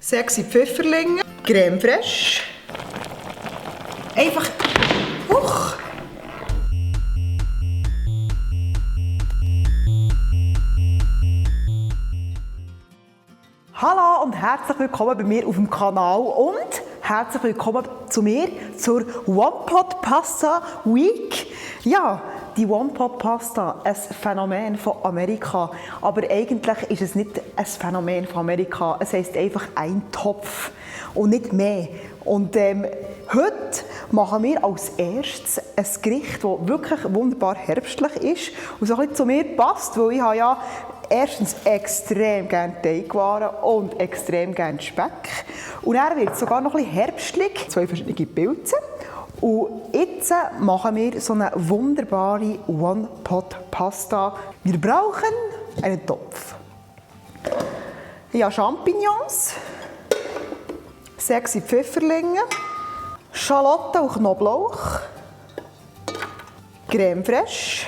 Sexy Pfifferlinge, Creme fraiche. Einfach hoch. Hallo und herzlich willkommen bei mir auf dem Kanal und herzlich willkommen zu mir zur One Pot Pasta Week. Ja, die One Pot Pasta, ein Phänomen von Amerika, aber eigentlich ist es nicht ein Phänomen von Amerika, es heisst einfach ein Topf und nicht mehr. Und heute machen wir als erstes ein Gericht, das wirklich wunderbar herbstlich ist und so ein bisschen zu mir passt, weil ich habe ja erstens extrem gerne Teigwaren und extrem gerne Speck. Und er wird sogar noch ein bisschen herbstlich, 2 verschiedene Pilze. Und jetzt machen wir so eine wunderbare One-Pot-Pasta. Wir brauchen einen Topf. Ich habe Champignons, sexy Pfifferlinge, Schalotten und Knoblauch, Creme fraiche,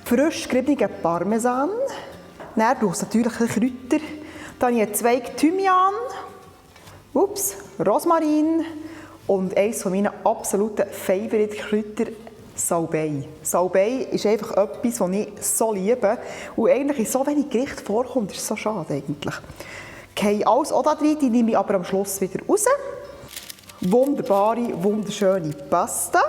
frisch geriebenen Parmesan. Dann braucht es natürlich Kräuter. Dann habe ich 2 Thymian, Rosmarin und eines meiner absoluten Favorite-Kräuter, Salbei. Salbei ist einfach etwas, das ich so liebe. Und eigentlich in so wenig Gericht vorkommt, ist es so schade eigentlich. Ich habe alles auch da drin, die nehme ich aber am Schluss wieder raus. Wunderbare, wunderschöne Pasta.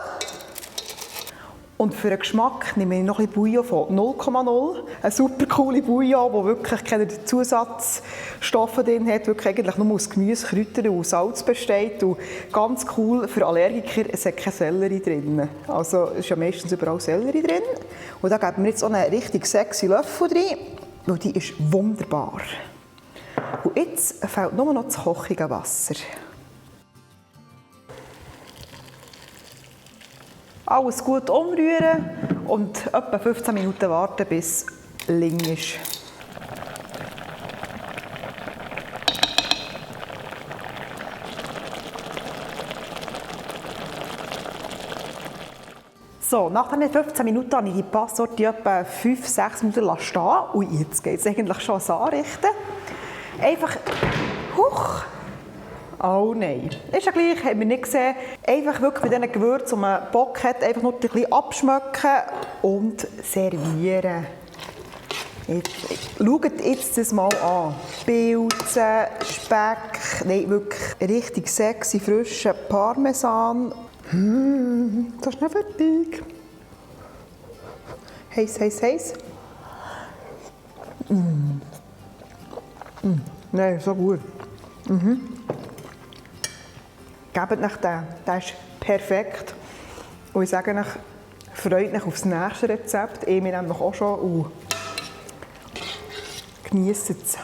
Und für den Geschmack nehme ich noch ein bisschen Bouillon von 0,0. Eine super coole Bouillon, die wirklich keine Zusatzstoffe drin hat, wirklich eigentlich nur aus Gemüse, Kräutern und Salz besteht. Und ganz cool für Allergiker, es hat kein Sellerie drin. Also es ist ja meistens überall Sellerie drin. Und da geben wir jetzt auch einen richtig sexy Löffel drin, weil die ist wunderbar. Und jetzt fehlt nur noch das kochige Wasser. Alles gut umrühren und etwa 15 Minuten warten, bis es lang ist. So, nach den 15 Minuten habe ich die Pasta etwa 5-6 Minuten stehen lassen. Und jetzt geht es eigentlich schon ans Anrichten. Einfach hoch. Oh nein, ist ja gleich, haben wir nicht gesehen. Einfach wirklich mit diesen Gewürzen, die man Bock hat, einfach nur ein bisschen abschmecken und servieren. Schaut jetzt das mal an. Pilze, Speck, nein, wirklich richtig sexy, frischen Parmesan. Das ist nicht fertig. Heiß, heiß, heiß. Nein, so gut. Gebt euch den, der ist perfekt. Und ich sage euch, freut euch auf das nächste Rezept. Ich mir nämlich auch schon. Genießt es.